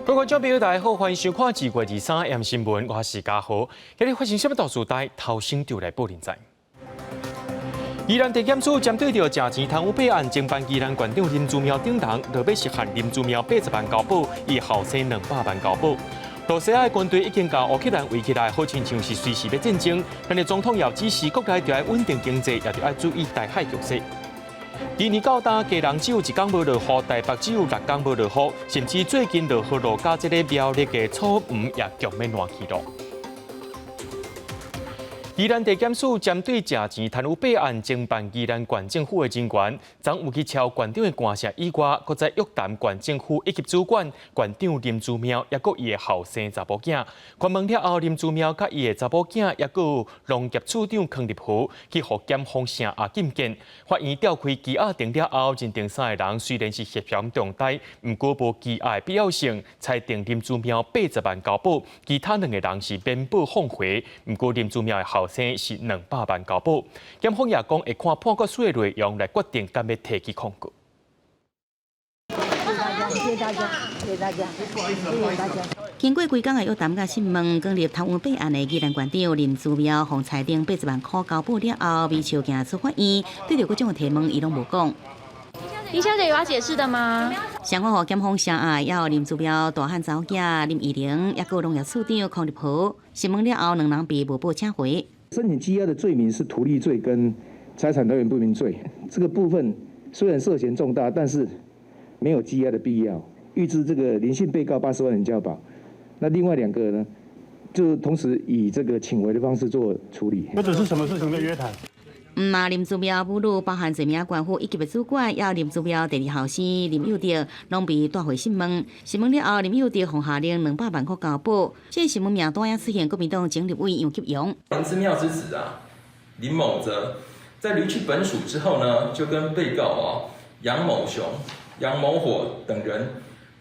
各位觀眾朋友，大家好，歡迎收看2月23 M 新聞，我是嘉豪。今日發生什麼大事？帶頭先就來報您知。宜蘭地檢署針對著食錢貪污弊案，偵辦宜蘭縣長林姿妙等人，落尾是判林姿妙80萬交保，伊後生200萬交保。羅西亞的軍隊已經共烏克蘭圍起來，好親像是隨時欲戰爭。但是總統也指示國內著愛穩定經濟，也著愛注意台海局勢。今年到今，基隆只有一工無落雨，台北只有六工無落雨，甚至最近落雨落甲這个苗栗的草原也強欲爛去囉。宜蘭地檢署針對食錢貪污弊案，偵辦宜蘭縣政府的人員，昨有去抄縣長的官舍以外，閣再約談縣政府一級主管縣長林姿妙，抑閣伊的後生查某囝。詢問了後，林姿妙佮伊的查某囝，抑閣有農業處長康立和去予檢方聲押禁見。法院調開羈押庭了後，認定三个人雖然是涉嫌重大，毋過無羈押的必要性，裁定林姿妙八十萬交保，其他兩个人是免保放回。毋過林姿妙的後生是200萬交保。檢方也講會看判決書的內容來決定敢欲提起控告。謝謝大家，謝謝大家，謝謝大家。經過規工的約談佮訊問，扛入貪污弊案的宜蘭縣長林姿妙，予裁定八十萬箍交保了後，微笑行出法院，對著各種的提問，伊攏無講。林小姐有要解釋的嗎？雙方予檢方聲押，猶林姿妙大漢查某囝林奕玲，抑閣農業處長康立和，訊問了後，兩人被無報請回。申請羈押的罪名是圖利罪跟財產來源不明罪，這個部分雖然涉嫌重大，但是沒有羈押的必要。預支這個林姓被告80萬元交保，那另外兩個呢，就同時以這個請回的方式做處理。這是什麼事情的約談？毋但林姿妙母女，包含罪名縣府一級的主管，猶林姿妙第二後生林佑德，攏被帶回訊問。訊問了後，林佑德予下令200萬塊交保。這個訊問名單也出現國民黨前立委楊吉榮。林姿妙之子啊，林某澤，在離去本署之後呢，就跟被告啊楊某雄、楊某火等人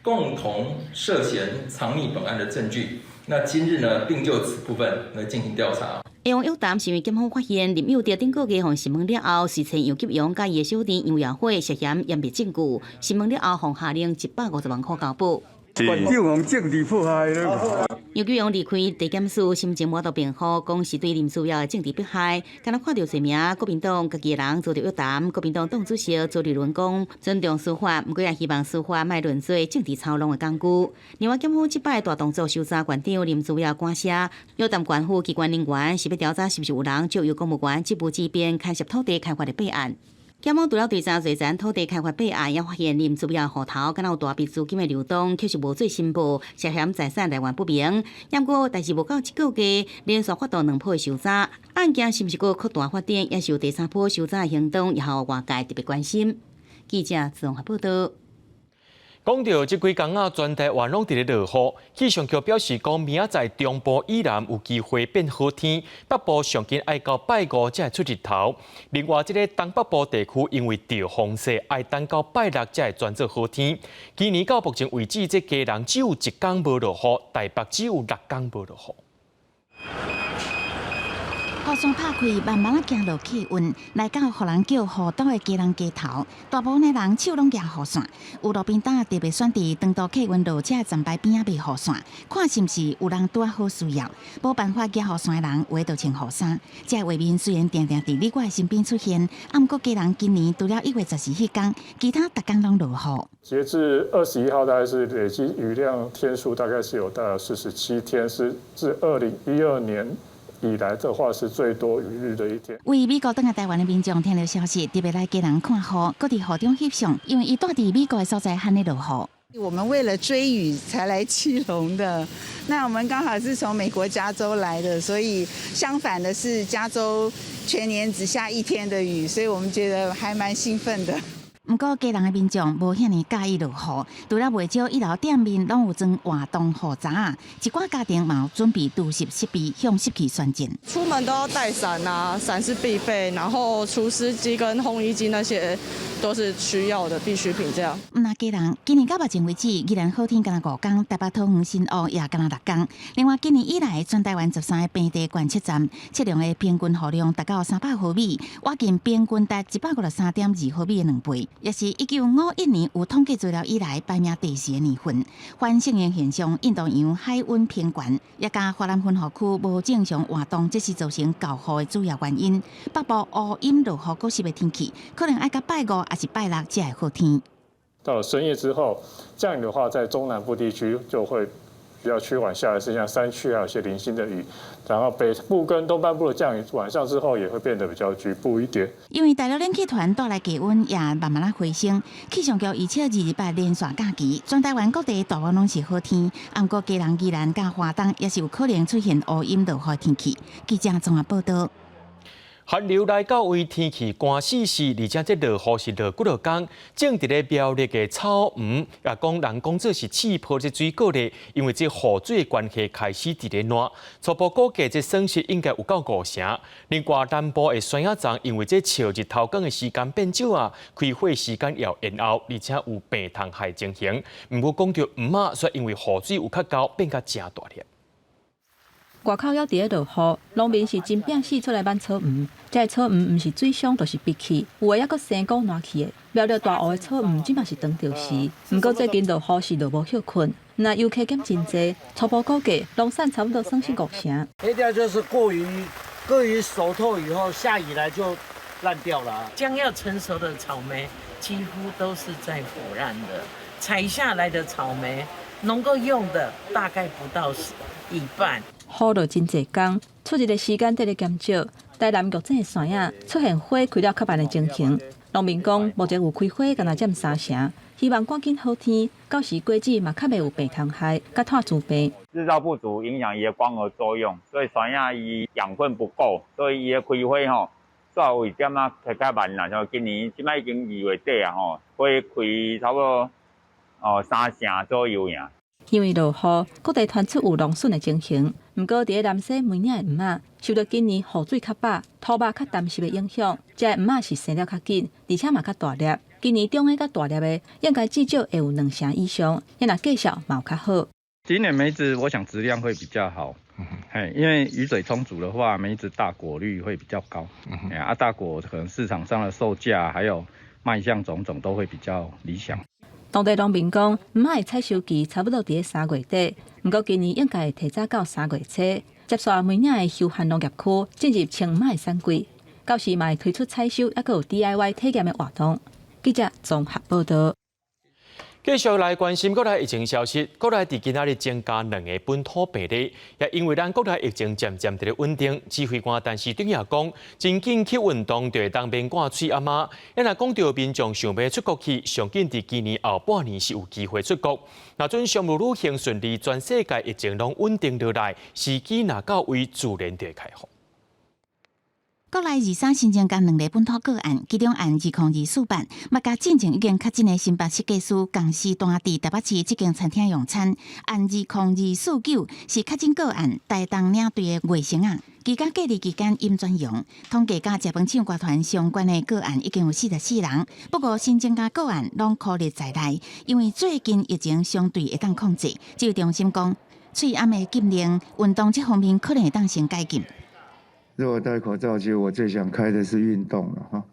共同涉嫌藏匿本案的證據。那今日呢，並就此部分來進行調查。會予約談是因為檢方發現林佑德頂個月予訊問了後，隨傳楊吉榮佮伊的小弟楊耀輝涉嫌湮滅證據，訊問了後，予下令150萬塊交保。縣長予政治迫害了。楊吉榮離開地檢署，心情無法度辯護，講是對林姿妙的政治迫害。敢若看著罪名，國民黨家己的人遭著約談，國民黨黨主席朱立倫講尊重司法，毋過也希望司法莫淪做政治操弄的工具。另外，檢方這擺大動作搜查縣長林姿妙官舍，約談縣府機關人員，是欲調查是毋是有人借由公務員職務之便牽涉土地開發的弊案。檢方除了追查罪嫌土地開發弊案，也發現林姿妙戶頭敢若有大筆資金的流動，確實無做申報，涉嫌財產來源不明。毋過代誌無夠一個月，連續發動兩波的搜查，案件是毋是閣擴大發展，抑是有第三波搜查的行動，也予外界特別關心。記者綜合報道。講到這幾工仔，全台灣攏佇咧落雨，氣象局表示講，明仔載中部以南有機會變好天，北部上緊愛到拜五才會出日頭。另外，這个東北部地區因為著風勢，愛等到拜六才會轉做好天。今年到目前為止，這基隆只有一工無落雨，台北只有六工無落雨。雨傘拍開，慢慢仔行落客運，來到予人叫雨島的基隆街頭，大部分的人手攏舉雨傘，有路邊擔特別選佇長途客運落車站牌邊仔賣雨傘，看是毋是有人拄仔好需要。無辦法舉雨傘的人，有的就穿雨衫。這個畫面雖然定定佇你我的身邊出現，毋過基隆今年除了1月14彼工，其他逐工攏落雨。截至21號，大概是累積雨量天數大概是有大概47天，是自2012年以來的話是最多雨日的一天。為美國轉來台灣的民眾聽著消息，特別來基隆看雨，閣佇雨中翕相，因為伊蹛佇美國的所在罕咧落雨。我們為了追雨才來基隆的，那我們剛好是從美國加州來的，所以相反的是加州全年只下一天的雨，所以我們覺得還蠻興奮的。毋過基隆的民眾無遐爾佮意落雨，除了袂少一樓店面攏有裝活動雨閘，一寡家庭嘛有準備除濕設備向濕氣宣戰。出門都要帶傘啊，傘是必備，然後除濕機跟烘衣機那些都是需要的必需品。這樣。毋但基隆，今年到目前為止，宜蘭好天干焦五工，台北桃園新烏也干焦六工。另外，今年以來，全台灣13個平地觀測站測量的平均雨量達到300毫米，倚近平均值153.2毫米的兩倍。也是1951年有統計資料以來排名第四的年份。反聖嬰現象，印度洋海溫偏懸，也佮華南溫雨區無正常活動，這是造成厚雨的主要原因。北部烏陰落雨過濕的天氣，可能愛到拜五抑是拜六才會好天。到了深夜之後，降雨的話，在中南部地區就會比較趨緩下來，剩下山區還有一些零星的雨。然後北部跟東半部的降雨，晚上之後也會變得比較局部一點。因為大陸冷氣團帶來低溫也慢慢仔回升，氣象局預測二二八連續假期，全台灣各地大部分攏是好天，毋過基隆、宜蘭佮花東也是有可能出現烏陰落雨天氣。記者綜合報道。寒流來到位，天氣寒死死，而且這落雨是落幾落工。種佇咧苗栗的草黃，也講人講做是刺泡這水果咧，因為這雨水的關係開始佇咧爛。初步估計這損失應該有夠五成。另外南部的酸仔欉，因為這赤日頭光的時間變少啊，開花時間也延後，而且有病蟲害情形。毋過講著黃仔，卻因為雨水有較夠，變甲誠大粒。外口猶佇咧落雨，農民是真拚死出來挽草黃。這个草黃毋是水傷，就是閉氣，有的猶閣生果爛去的。苗栗大湖的草黃這馬是當著時，毋過最近落雨是落無歇睏，若遊客減真濟，初步估計農產差不多損失五成。黑掉就是過於熟透以後，下雨來就爛掉了。將要成熟的草莓幾乎都是在腐爛的，採下來的草莓能夠用的大概不到一半。雨落真濟工，出日的時間佇咧減少。台南玉井的山仔出現花開了較慢的情形。農民講，目前有開花，干焦佔三成，希望趕緊好天，到時果子嘛較袂有病蟲害，佮炭疽病。日照不足，影響伊的光合作用，所以山仔伊養分不夠，所以伊的開花吼，煞有一點仔開較慢啦。像今年這擺已經2月底啊吼，花開差不多哦三成左右爾。因為落雨，各地傳出有農損的情形。毋過，佇咧南勢梅嶺的黃仔，受著今年雨水較飽、土肉較澹濕的影響，這个黃仔是生了較緊，而且嘛較大粒。今年中的佮大粒的，應該至少會有兩成以上，若價數嘛有較好。今年梅子，我想質量會比較好，嘿，因為雨水充足的話，梅子大果率會比較高，啊，大果可能市場上的售價還有賣相種種都會比較理想。當地農民講，黃仔的採收期差不多佇咧3月底，毋過今年應該會提早到3月初。接續梅嶺的休閒農業區進入青黃仔的產季，到時嘛會推出採收，猶閣有 DIY 體驗的活動。記者綜合報道。繼續來關心國內疫情消息，國內佇今仔日增加兩个本土病例，也因為咱國內疫情漸漸佇咧穩定，指揮官陳時中也講，真緊去運動就會當免掛喙罨仔。若講著民眾想欲出國去，上緊佇今年後半年是有機會出國。若準商務旅行順利，全世界疫情攏穩定落來，時機若到位，自然就會開放。國內23新增加兩例本土個案，其中案20248，嘛佮進前已經確診的新北設計師仝時段佇台北市這間餐廳用餐。案20249是確診個案，台東領隊的外甥仔，居家隔離期間陰轉陽。統計佮食飯唱歌團相關的個案已經有44人，不過新增加個案攏考慮在內，因為最近疫情相對會當控制。指揮中心講，喙罨的禁令，運動這方面可能會當先解禁。如果戴口罩，其實我最想開的是運動了哈。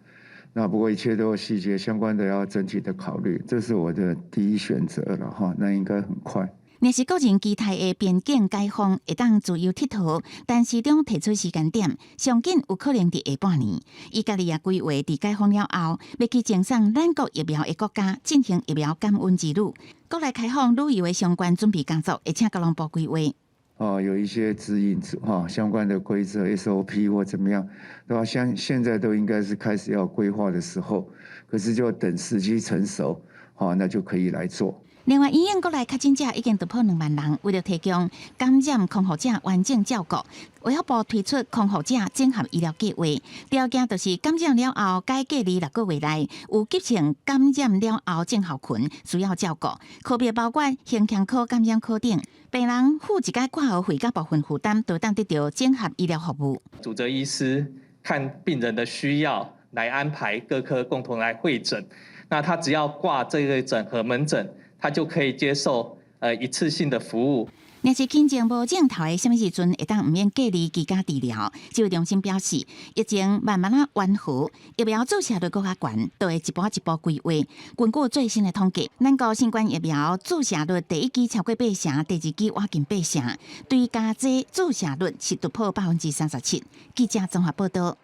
那不過一切都有細節相關的要整體的考慮，這是我的第一選擇了哈。那應該很快。若是個人期待的邊境解封會當自由𨑨迌，陳時中提出時間點，上緊有可能佇下半年。伊家己也規劃佇解封了後，欲去贈送咱國疫苗的國家進行疫苗感恩之旅。國內開放旅遊的相關準備工作，會請交通部規劃。哦，有一些指引哈，相關的規則 SOP 或怎麼樣，對吧？像現在都應該是開始要規劃的時候，可是就等時機成熟，好，那就可以來做。另外，因應國內確診者已經突破2萬人，為了提供感染康復者完整照顧，衛福部推出康復者整合醫療計劃，條件就是感染了後該隔離6個月內有急性感染了後症候群需要照顧，科別包括胸腔科、感染科等。病人付一擺掛號費佮部分負擔，就當得著整合醫療服務。主責醫師看病人的需要來安排各科共同來會診，那他只要掛這個整合門診，他就可以接受一次性的服務。若是輕症無症頭的，啥物時陣會當毋免隔離居家治療？指揮中心表示，疫情慢慢仔緩和，疫苗注射率閣較懸，都會一步一步規劃。根據最新的統計，咱國新冠疫苗注射率第一劑超過八成，第二劑倚近八成，對加劑注射率是突破37%。記者綜合報道。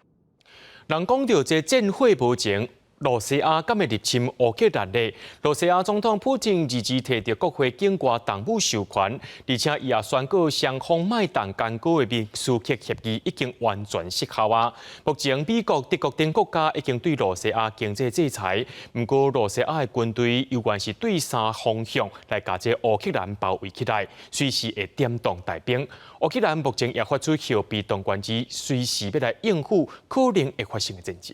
人講著這戰火無情。羅西亞敢會入侵烏克蘭咧？羅西亞總統普丁二二提著國會境外動武授權，而且伊也宣告雙方莫動干戈的明斯克協議已經完全失效啊！目前美國、德國等國家已經對羅西亞經濟制裁，毋過羅西亞的軍隊猶原是對三方向來共這烏克蘭包圍起來，隨時會點動大兵。烏克蘭目前也發出後備動員令，隨時欲來應付可能會發生的戰爭。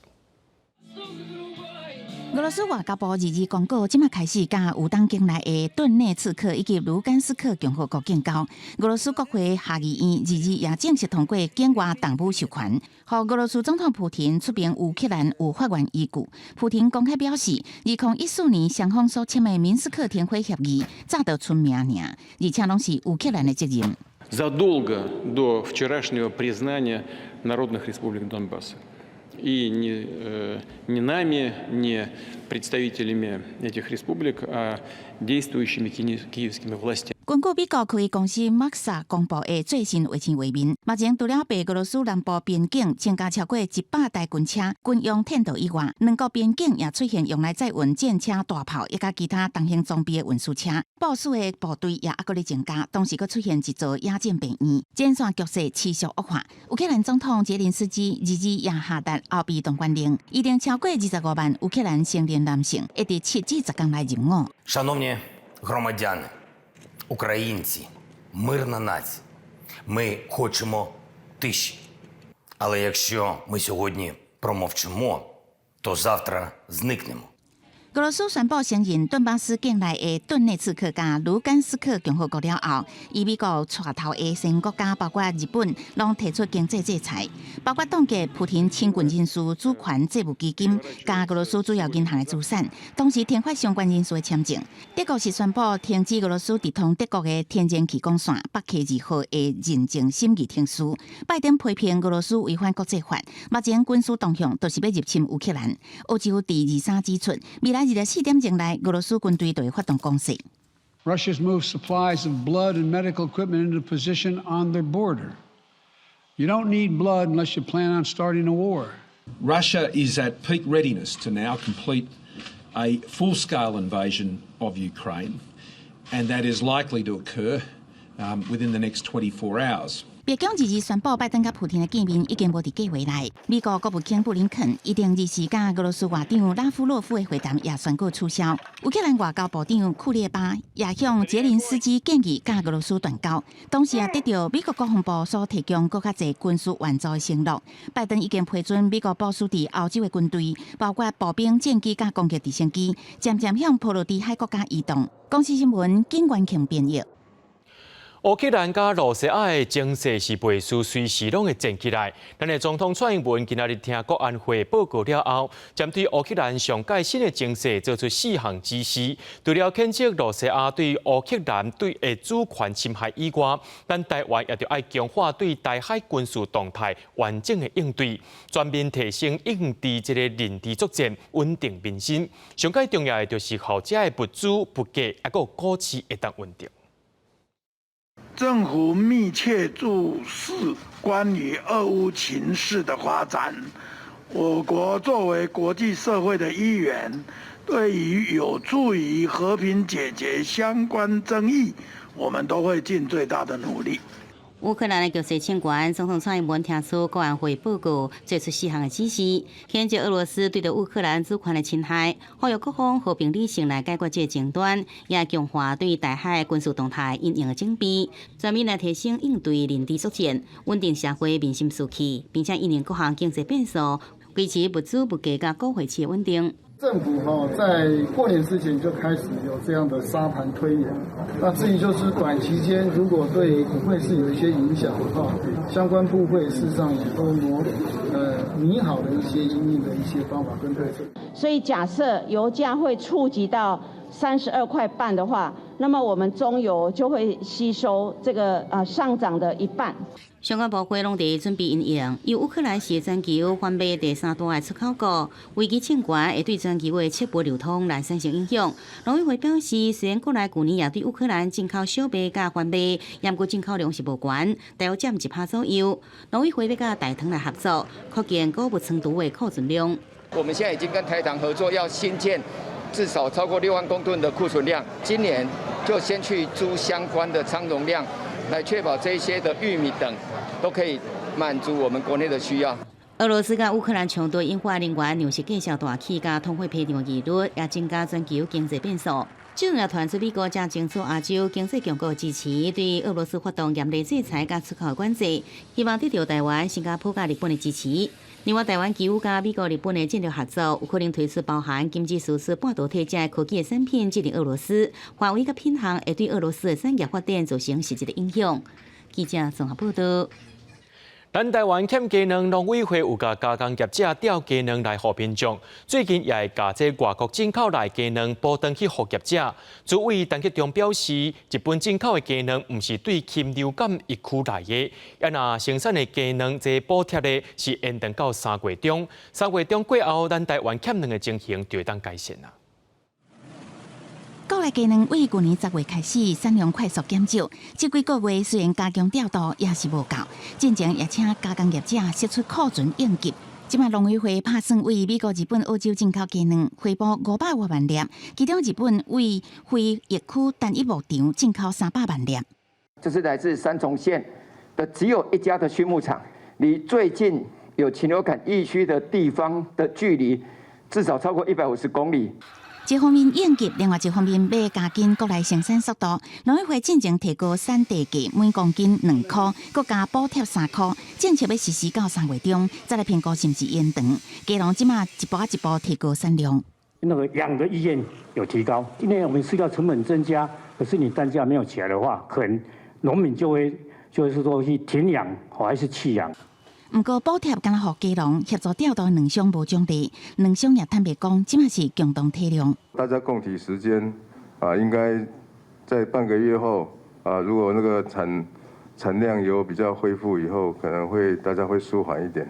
俄羅斯外交部二二公告，這馬開始佮烏東境內的頓涅茨克以及盧甘斯克共和國建交。俄羅斯國會下議院二二也正式通過境外動武授權，予俄羅斯總統普廷出兵烏克蘭有法源依據。普廷公開表示，2014年雙方所簽的明斯克停火協議早就賰名爾，而且攏是烏克蘭的責任。 Задолго до вчерашнего признания народных республик Донбасса. И не нами, не представителями этих республик, а действующими киевскими властями. 根據美國科技公司 Maxar 公布的最新衛星畫面，目前除了白俄羅斯南部邊境增加超過100台軍車、軍用彈道以外，兩國邊境也出現用來載運戰車、大炮以及其他重型裝備的運輸車，部署的部隊也猶閣咧增加，同時閣出現一座野戰病院，前線局勢持續惡化。烏克蘭總統澤連斯基二二也下達後備動員令，預定超過25萬烏克蘭成年男性會佇7至10工內入伍。 Шановні громадяни, українці, мирна нація. Ми хочемо тиші. Але якщо ми сьогодні промовчимо, то завтра зникнемо. 俄羅斯宣布承認頓巴斯境內的頓涅茨克佮盧甘斯克共和國了後，伊美國帶頭的新國家，包括日本，攏提出經濟制裁，包括凍結普廷親近人士主權債務基金，佮俄羅斯主要銀行的資產，同時停發相關人士的簽證。德國是宣布停止俄羅斯直通德國的天然氣管線北溪二號的認證審議程序。拜登批評俄羅斯違反國際法，目前軍事動向就是欲入侵烏克蘭。歐洲佇23指出，未來24點鐘內，俄羅斯軍隊就會發動攻勢。 Russia's moved supplies of blood and medical equipment into position on their border. You don't need blood unless you plan on starting a war. Russia is at peak readiness to now complete a full-scale invasion of Ukraine, and that is likely to occur within the next 24 hours. 白宮二二宣布，拜登佮普廷的見面已經無佇計劃內。美國國務卿布林肯預定二四佮俄羅斯外長拉夫洛夫的會談也宣告取消。烏克蘭外交部長庫列巴也向澤連斯基建議佮俄羅斯斷交，同時也得著美國國防部所提供閣較濟軍事援助的承諾。拜登已經批准美國部署佇歐洲的軍隊，包括步兵、戰機佮攻擊直升機，漸漸向波羅的海國家移動。公視新聞金元慶編譯。烏克蘭佮羅西亞的情勢是袂輸隨時攏會戰起來。咱的總統蔡英文今仔日聽國安會報告了後，針對烏克蘭上蓋新的情勢做出四項指示。除了譴責羅西亞對烏克蘭對的主權侵害以外，咱台灣也著愛強化對台海軍事動態完整的應對，全面提升應對這個認知作戰，穩定民心。上蓋重要的就是予遮的物資、物價，猶閣股市會當穩定。政府密切注視關於俄烏情勢的發展。我國作為國際社會的一員，對於有助於和平解決相關爭議，我們都會盡最大的努力。烏克蘭的局勢升懸，總統蔡英文聽取國安會報告，做出四項的指示，譴責俄羅斯對著烏克蘭主權的侵害，呼籲各方和平理性來解決這個爭端，也強化對台海軍事動態因應的準備，全面來提升應對認知作戰，穩定社會民心士氣，並且因應各項經濟變數，維持物資物價佮股匯市的穩定。政府哈在過年之前就開始有這樣的沙盤推演，那至於就是短期間如果對股匯市有一些影響的話，相關部會事實上也都擬好了一些因應的一些方法跟對策。所以假設油價會觸及到32塊半的話，那麼我們中油就會吸收這個上漲的一半。相關部會攏佇準備因應，由烏克蘭是全球販賣第三大的出口國，危機衝懸會對全球的食物流通來產生影響。農委會表示，雖然國內舊年也對烏克蘭進口小麥佮番麥，毋過進口量是無懸，大約佔1%左右。農委會欲佮台糖來合作，擴建穀物倉儲的庫存量。我們現在已經跟台糖合作，要新建至少超過6萬公噸的庫存量。今年就先去租相關的倉容量，來確保這些的玉米等都可以滿足我們國內的需要。俄羅斯佮烏克蘭衝突引發能源糧食價格大起，佮通貨膨脹疑慮，也增加全球經濟變數。這陣也傳出美國正爭取亞洲經濟強國支持，對俄羅斯發動嚴厲制裁佮出口管制，希望得到台灣、新加坡佮日本的支持。另外，台灣基於佮美國、日本的戰略合作，有可能推出包含禁止輸出半導體這科技的產品進入俄羅斯，範圍佮品項會對俄羅斯的產業發展造成實質的影響。記者綜合報道。咱台灣欠雞卵，農委會有共加工業者調雞卵來予民眾。最近也會共這外國進口來雞卵補轉去予業者。主委陳吉仲表示，日本進口的雞卵毋是對禽流感疫區來的，啊若生產的雞卵這補貼的是延長到3月中，3月中過後，咱台灣欠卵的情形就會當改善啦。國內雞卵對舊年10月開始產量快速減少，這幾個月雖然加強調度，也是無夠。進前也請加工業者釋出庫存應急。這擺農委會拍算對美國、日本、澳洲進口雞卵回補500外萬粒，其中日本對非疫區單一牧場進口300萬粒。這是來自三重縣的只有一家的畜牧場，離最近有禽流感疫區的地方的距離至少超過150公里。一方面應急，另外一方面欲加緊國內生產速度。農委會進前提高產地價每公斤2塊，閣加補貼3塊，政策欲實施到3月中，再來評估是毋是延長。雞農這馬一步一步提高產量。那個養的意願有提高，因為我們飼料成本增加，可是你單價沒有起來的話，可能農民就會就是說去停養，還是棄養。毋過補貼敢若予雞農協助調度卵商無獎勵，卵商也坦白講，這馬是共同體諒。大家共體時艱啊，應該在半個月後啊，如果那個產量有比較恢復以後，可能會大家會舒緩一點。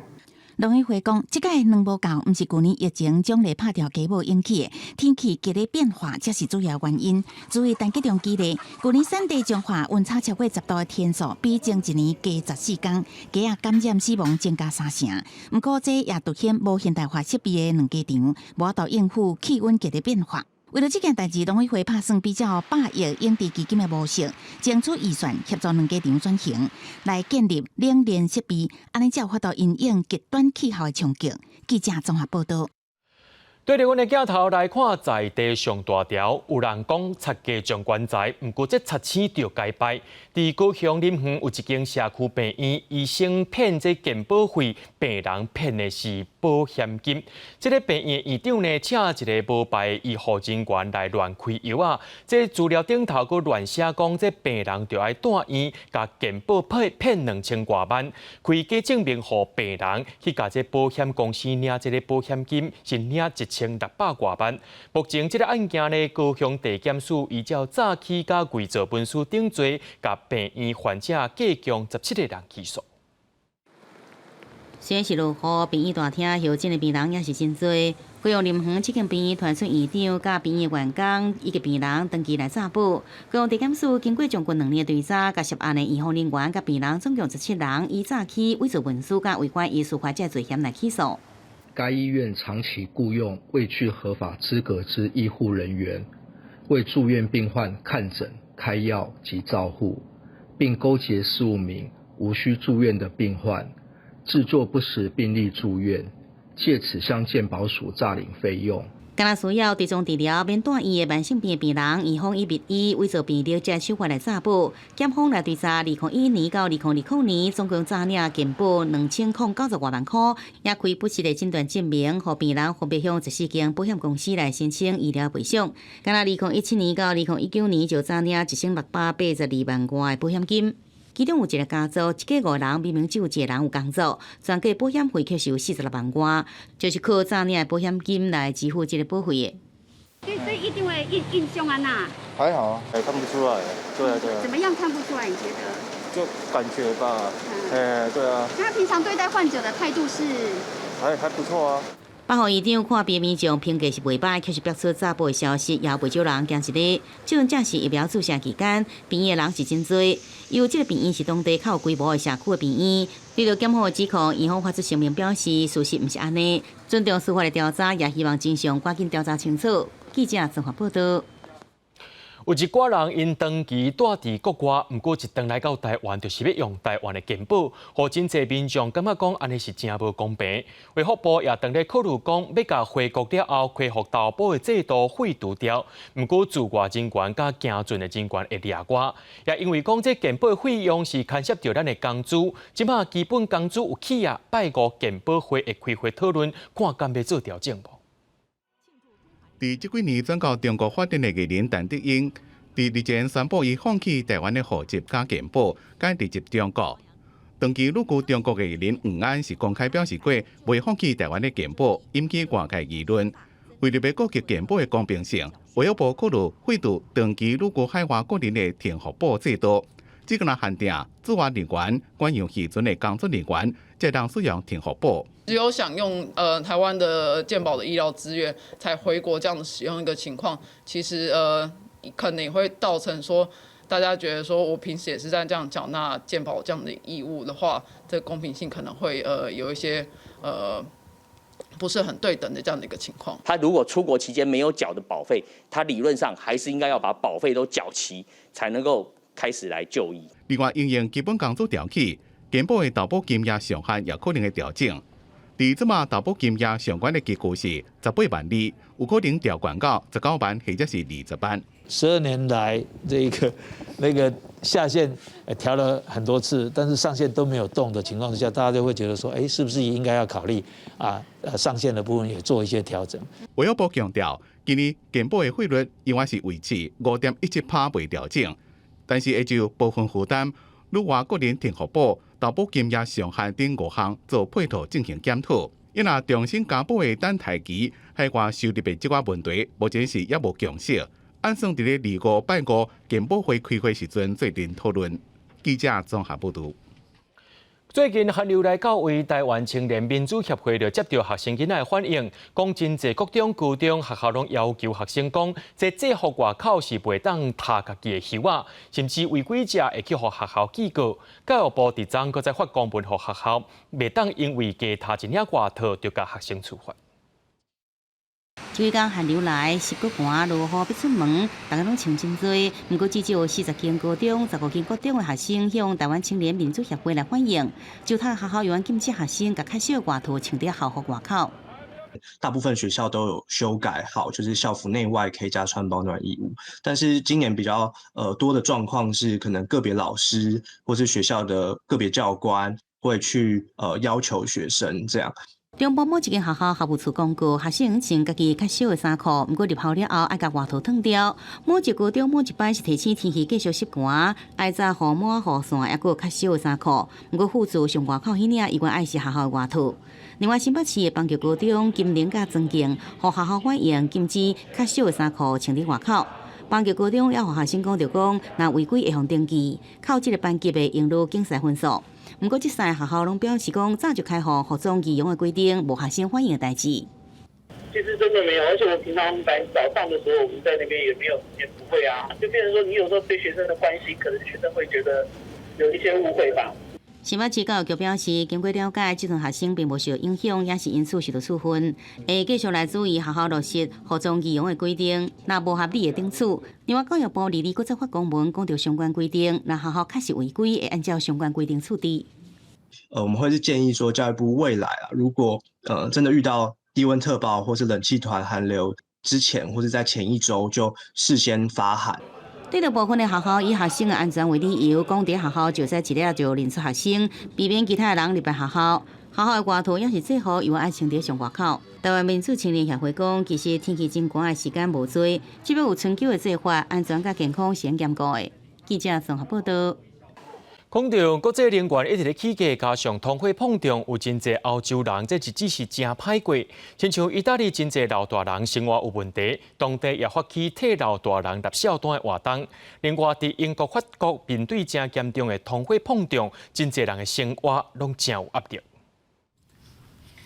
農委會講，這擺卵無夠，毋是舊年疫情獎勵拍掉雞母引起的，天氣劇烈變化才是主要原因。至於陳吉仲舉例，舊年產地彰化溫差超過10度的天數，比前一年加14天，雞仔感染死亡增加三成。毋過這也凸顯無現代化設備的卵雞場，無法度應付氣溫劇烈變化。為著這件代誌，農委會拍算比照百億養殖基金的模式，爭取預算協助卵雞場轉型，來建立冷鏈設備，按呢才有法度因應極端氣候的衝擊。記者綜合報道。對著阮的鏡頭來看，在地上大條，有人講賊家將棺材，毋過這賊星著該敗。佇高雄林園有一間社區病院，醫生騙這健保費，病人騙的是保險金。這个病院院長呢，請一个無牌醫護人員來亂開藥仔，這資料頂頭閣亂寫講，這病人著愛住院，共健保費騙2000外萬，開假證明予病人去共這保險公司領這个保險金，是領1600外萬。目前這个案件呢，高雄地檢署依照詐欺佮偽造文書等罪，共病院患者計共17個人起訴。雖然是落雨，病院大廳候診的病人也是真濟。高雄林園這間病院傳出院長佮病院員工以及病人長期來詐保。高雄地檢署經過將近2年追查，共涉案的醫護人員佮病人總共17人，以詐欺、偽造文書佮違反醫師法這罪嫌來起訴。該醫院長期僱用未具合法資格之醫護人員，為住院病患看診、開藥及照護，並勾結15名無需住院的病患，製作不實病歷住院，借此向健保署詐領費用。敢若需要集中治療免住院的慢性病病人，院方以密醫偽造病歷這手法來詐保。檢方來追查，2011年到2020年，總共詐領健保2090外萬塊，也開不實的診斷證明，予病人分別向14間保險公司來申請醫療賠償。敢若2017年到2019年就詐領1682萬外的保險金。其中有一個家族，一家五人，明明只有一個人有工作，全家保險費卻是有46萬外，就是靠詐領的保險金來支付這个保費的。對對，醫長的印象按怎？還好啊，還看不出來。對啊對啊。怎麼樣看不出來？你覺得？就感覺吧。嗯。對啊。那他平常對待患者的態度是？還不錯啊。北予醫長看病民眾評價是袂䆀，卻是爆出詐保的消息，也有袂少人驚一个。這陣正是疫苗注射期間，病院的人是真濟。因為這個病院是當地較有規模的社區的病院。對著檢方的指控，院方發出聲明表示，事實毋是按呢，尊重司法的調查，也希望真相趕緊調查清楚。記者綜合報道。有一寡人𪜶長期蹛佇國外，毋過一轉來到台灣，就是欲用台灣的健保，予真濟民眾感覺講按呢是誠無公平。衛福部也當咧考慮講，欲共回國了後恢復投保的制度廢除掉。毋過駐外人員佮行進的人員會例外，也因為講這健保費用是牽涉著咱的工資，這馬基本工資有起啊，拜五健保會會開會討論，看敢欲做調整無。佇這幾年轉到中國發展的藝人陳德英，佇日前宣布伊放棄台灣的戶籍佮健保，改入籍中國。長期旅居中國的藝人黃安是公開表示過，袂放棄台灣的健保，引起外界議論。為著欲顧及健保的公平性，衛福部考慮廢除長期旅居海外國人的停服保制度，只干焦限定駐外人員、遠洋漁船的工作人員，才通使用停服保。只有享用台灣的健保的醫療資源才回國這樣子使用一個情況，其實可能也會造成說大家覺得說我平時也是在這樣繳納健保這樣的義務的話，這公平性可能會有一些不是很對等的這樣的一個情況。他如果出國期間沒有繳的保費，他理論上還是應該要把保費都繳齊，才能夠開始來就醫。另外，因應基本工資調起，健保的投保金額上限也可能會調整。佇這馬投保金額上懸的結構是18萬2，有可能調懸到19萬或者是20萬。 12年來，這個那個下限調了很多次，但是上限都沒有動的情況之下，大家就會覺得說，哎，是不是應該要考慮啊？上限的部分也做一些調整。衛福部強調，今年健保的費率依然是維持5.17%未調整，但是會就部分負擔、旅外國人停服保、投保金額上限等五項做配套進行檢討。伊若重新加保的等待期，海外收入的這寡問題，目前是猶無共識。按算佇咧25拜五健保會開會時陣做陣討論。記者綜合報導。最近寒流來到位，台灣青年民主協會就接著學生囡仔的反映，講真濟國中、高中學校攏要求學生講，這制服外口是袂當貼家己的袖仔，甚至違規者會去予學校警告。教育部佇昨閣再發公文予學校，袂當因為加貼一領外套就共學生處罰。這幾工寒流來，濕閣寒，落雨欲出門，大家攏穿真濟。毋過至少有40間高中、15間國中的學生向台灣青年民主協會來反映，就讀學校猶原禁止學生共較少外套穿佇校服外口。大部分學校都有修改好，就是校服內外可以加穿保暖衣物。但是今年比較多的狀況是，可能個別老師或是學校的個別教官會去要求學生這樣。中部某一間學校校務處公告，學生穿家己較少的衫褲，毋過入校了後愛共外套脫掉。某一高中某一班是提醒天氣繼續濕寒，愛紮雨帽、雨傘，猶閣較少的衫褲。毋過輔助上外口彼領，猶原愛是學校的外套。另外，新北市的邦橋高中金寧佮莊敬，予學校反映禁止較少的衫褲穿佇外口。邦橋高中也予學生講著講，若違規會予登記，扣這个班級的英語競賽分數。毋過，這三个學校攏表示講，早就開放服裝儀容的規定，無學生反映的代誌。其實真的沒有，而且我平常來早上的時候，我們在那邊也沒有，也不會啊，就變成說你有時候對學生的關心，可能學生會覺得有一些誤會吧。新北市教育局表示，經過了解，這陣學生並無受影響，也是因此受到處分。會繼續來注意學校落實服裝儀容的規定，若無合理會懲處。另外，教育部二二閣再發公文，講著相關規定，若學校確實違規，會按照相關規定處置。我們會是建議說，教育部未來啊，如果真的遇到低溫特報或是冷氣團寒流之前，或是在前一周就事先發函。對著部分的學校以學生的安全為理由，講佇學校就使一掠就認出學生，避免其他的人入來學校。學校的外套抑是制服，猶原愛穿佇上外口。台灣民主青年協會講，其實天氣真寒的時間無濟，只欲有春秋的做法，安全佮健康是兼顧的。記者綜合報導。講到國際能源一直咧起價，加上通貨膨脹，有真濟歐洲人這日子是誠歹過。親像意大利真濟老大人生活有問題，當地也發起替老大人納數單的活動。另外，佇英國、法國面對誠嚴重的通貨膨脹，真濟人的生活攏誠有壓力。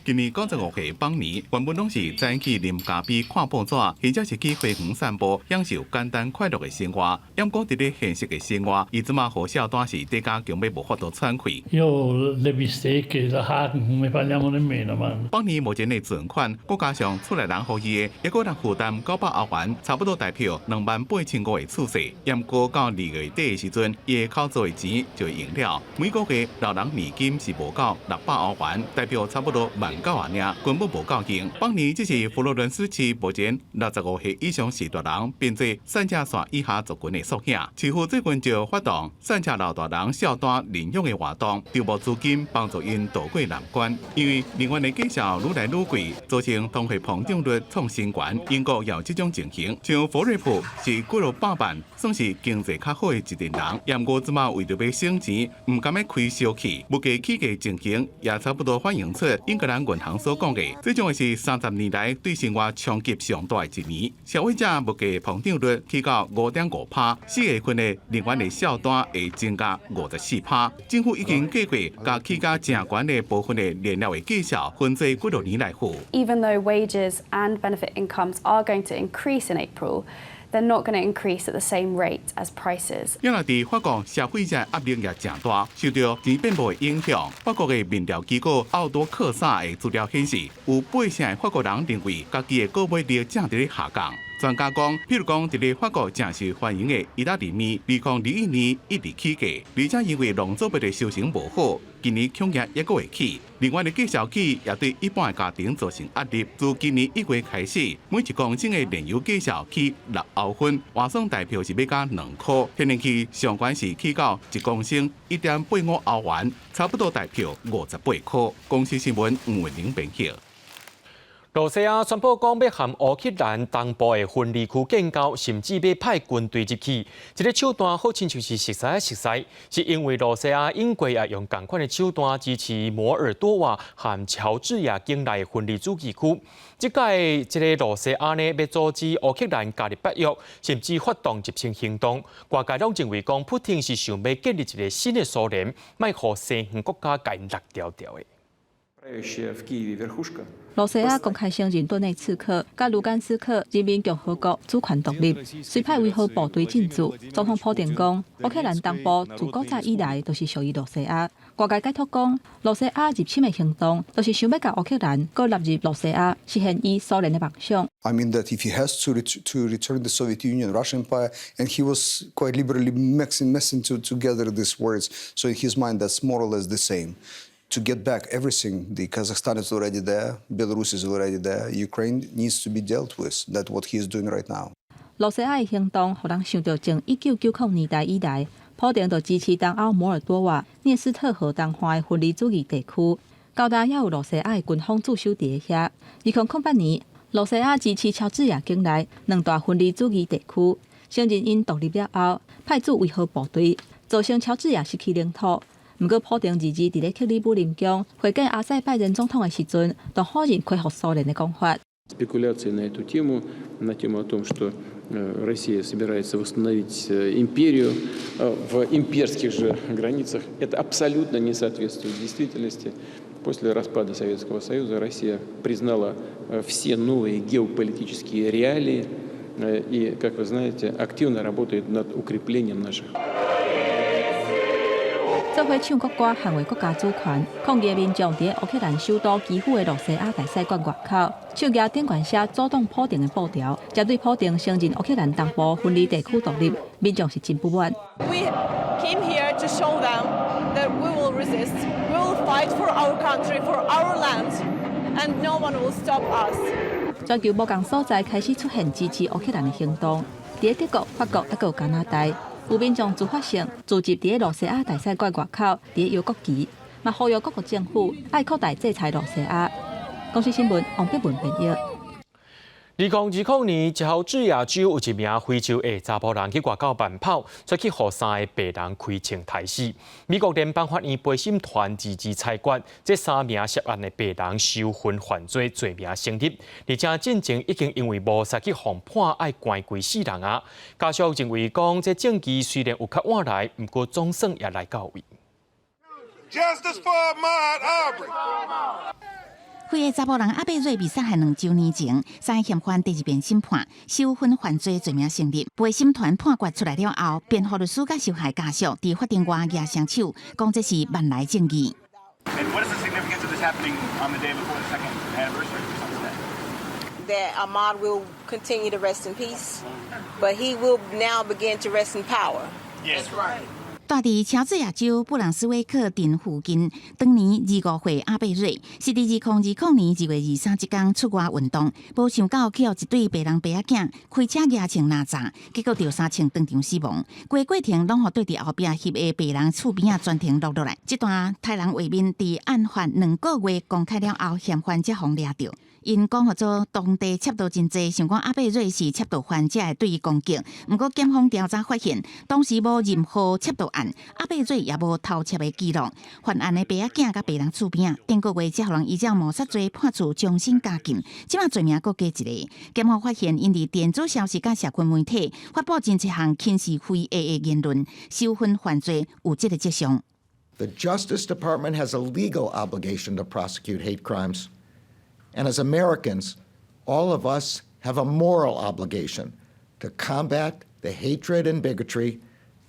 今年95歲邦尼原本攏是早起啉咖啡、看報紙，或者是去花園散步，享受簡單快樂的生活。毋過佇咧現實的生活，伊這馬予數單是疊加強欲無法度喘氣。 Io le bistecche, la carne, ne parliamo nemmeno ma。邦尼目前的存款，閣加上厝內人予伊的，一個人負擔900歐元，差不多代表28,500的厝稅。毋過到2月底的時陣，伊的口座的錢就會用了。每個月老人年金是無夠600歐元，代表差不多萬九仔爾，根本無夠用。邦尼這是佛羅倫斯市目前65歲以上序大人編做散赤線以下族群的縮影。市府最近就發動散赤老大人數單認養的活動，籌募資金幫助𪜶渡過難關。因為能源的價數愈來愈貴，造成通貨膨脹率創新高。英國也有這種情形，像佛瑞普是幾落百萬，算是經濟較好的一陣人。毋過這馬為著欲省錢，毋甘欲開燒氣，物價起價情形也差不多反映出英格蘭銀行所講的，這將會是30年來對生活衝擊上大的一年。消費者物價膨脹率起到5.5%，4月份的能源的數單會增加54%。政府已經計劃共起價誠懸的部分的燃料的價數分做幾落年來付。 Even though wages and benefit incomes are going to increase in April, they're not going to increase at the same rate as prices. 因為佇法國消費者壓力也誠大，受著錢變無的影響。法國的民調機構奧多克薩的資料顯示，有八成的法國人認為家己的購買力正佇咧下降。專家講，譬如講，佇咧法國誠受歡迎的意大利麵，2021年一直起價，而且因為農作物的收成無好，今年恐驚猶閣會起。另外的價數起也對一般的家庭造成壓力。自今年1月開始，每一公升的燃油價數起6歐分，換算代表是欲加2箍。天然氣上懸是起到1公升1.85歐元，差不多代表58箍。公視新聞吳慧玲編譯。羅西亞宣布講欲和烏克蘭東部的分離區建交，甚至欲派軍隊入去。這个手段好親像是熟似熟似，是因為羅西亞永過也用仝款的手段支持摩爾多瓦和喬治亞境內的分離主義區。這擺這个羅西亞呢，欲阻止烏克蘭加入北約，甚至發動入侵行動。外界攏認為講，普丁是想欲建立一个新的蘇聯，莫予西方國家共𪜶落牢牢的。羅西亞公開承認頓內茨克佮盧甘斯克人民共和國主權獨立，隨派維和部隊進駐。總統普丁講，烏克蘭東部自古早以來都是屬於羅西亞。外界解讀講，羅西亞入侵的行動，就是想欲共烏克蘭閣納入羅西亞，實現伊蘇聯的夢想。 I mean that if he has to return the Soviet Union, Russian Empire, and he was quite liberally mixing together these words. So in his mind, that's more or less the same. To get back everything, the Kazakhstan is already there, Belarus is already there, Ukraine needs to be dealt with. That's what he is doing right now. 羅西亞的行動，予人想著從1990年代以來，普丁就支持東歐摩爾多瓦涅斯特河東岸的分離主義地區，交大也有羅西亞的軍方駐守佇遐。2008年，羅西亞支持喬治亞境內兩大分離主義地區，承認𪜶獨立了後，派駐維和部隊，造成喬治亞失去領土。毋過，普丁二日佇咧克里姆林宮會見阿塞拜然總統的時陣，就否認恢復蘇聯的講法。 Спекуляции на эту тему, на тему о том, что Россия собирается восстановить империю в имперских же границах, это абсолютно не соответствует действительности. После распада Советского Союза Россия признала все новые геополитические реалии и, как вы знаете, активно работает над укреплением наших. 做伙唱國歌，捍衛國家主權。抗議的民眾佇烏克蘭首都基輔的羅西亞大使館外口，手舉頂懸寫阻擋普丁的布條，針對普丁承認烏克蘭東部分離地區獨立，民眾是真不滿。 We came here to show them that we will resist, we will fight for our country, for our land, and no one will stop us. 全球無仝所在開始出現支持烏克蘭的行動，佇德國、法國猶閣有加拿大。有民眾自發性聚集佇羅西亞大使館外口，佇搖國旗，嘛呼籲各國政府愛擴大制裁羅西亞。公視新聞黃碧文編譯。2020年，喬治亞州有一名非洲裔查埔人去外口慢跑，煞去予三个白人開槍刣死。美國聯邦法院陪審團一致裁決，這三名涉案的白人搜尋犯罪罪名成立，而且進前已經因為謀殺去予判愛關規世人啊。家屬認為講，這證據雖然有較晚來，毋過總算也來到位。 Justice for Ahmaud Arbery。非裔查埔人阿伯瑞被殺害2週年前，三个嫌犯第二遍審判，搜尋犯罪罪名成立。陪審團判決出來了後，辯護律師佮受害家屬佇法庭外舉雙手，講這是萬來正義。 And what is the significance of this happening on the day before the second anniversary of someone's death? That Ahmaud will continue to rest in peace, but he will now begin to rest in power. Yes, right. 住佇喬治亞州布朗斯威克鎮附近，當年25歲阿伯瑞，是佇2020年2月23這工出外運動，無想到去予一對白人爸仔囝開車蜈槍躝閘，結果著三槍當場死亡。規過程攏予綴佇後壁翕的白人厝邊仔全程錄落來。這段骇人畫面佇案發2個月公開了後，嫌犯才予掠著。𪜶講予做當地竊盜真濟，想講阿伯瑞是竊盜犯才會對伊攻擊。毋過檢方調查發現，當時無任何竊盜案，阿伯瑞也無偷竊的記錄。犯案的爸仔囝佮白人厝邊仔，頂個月才予人依照謀殺罪判處終身監禁，這馬罪名閣加一個。檢方發現，𪜶佇電子消息佮社群媒體發布真濟項輕視非裔的言論，搜尋犯罪有這个跡象。 The Justice Department has a legal obligation to prosecute hate crimes. And as Americans, all of us have a moral obligation to combat the hatred and bigotry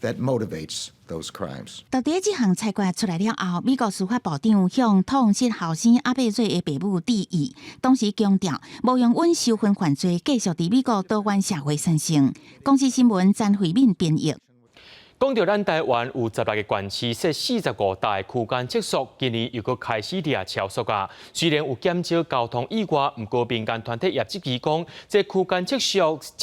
that motivates those crimes. 到底這項裁決出來了後，美國司法部長向痛失後生阿伯瑞的爸母致意，同時強調無容忍仇恨犯罪繼續佇美國多元社會產生。公視新聞詹慧敏編譯。講到咱台灣有16個縣市設45搭的區間測速，今年又閣開始掠超速啊！雖然有減少交通意外，毋過民間團體也質疑講，這區間測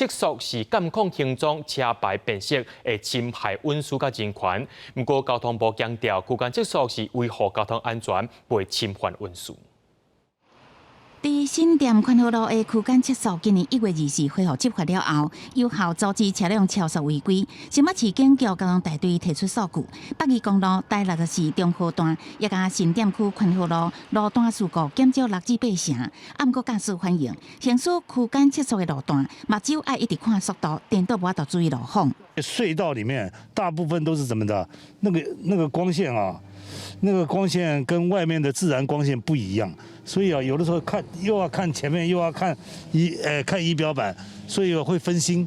速是監控行蹤、車牌辨識，會侵害隱私佮人權。毋過交通部強調，區間測速是維護交通安全，袂侵犯隱私。佇新店寬和路的區間測速，今年1月24恢復執法了後，有效阻止車輛超速違規。新北市警局交通大隊提出數據，北宜公路台六十四中和段，也佮新店區寬和路路段事故減少6至8成。啊，毋過駕駛反映，行駛區間測速的路段，目睭愛一直看速度，顛倒無法度注意路況。隧道裡面大部分都是怎麼的？那個光線啊，那個光線跟外面的自然光線不一樣，所以啊，有的時候看又要看前面，又要看儀表板，所以會分心。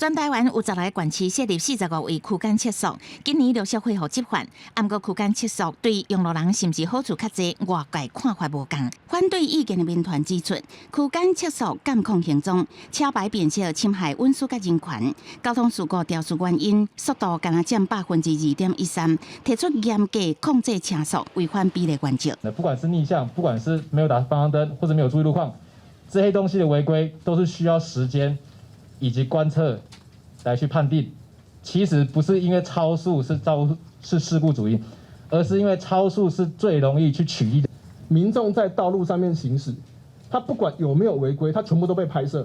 全台灣有16个縣市設立45位區間測速，今年陸續恢復執法。毋過區間測速對用路人是毋是好處較濟？外界看法無仝。反對意見的民團指出，區間測速監控行蹤、車牌辨識侵害隱私佮人權，交通事故調查原因，速度干焦佔2.13%，提出嚴格控制車速、違反比例原則。那不管是逆向，不管是沒有打方向燈，或者沒有注意路況，這些東西的違規，都是需要時間以及觀測來去判定。其實不是因為超速是事故主因，而是因為超速是最容易去取締的。民眾在道路上面行駛，他不管有沒有違規，他全部都被拍攝。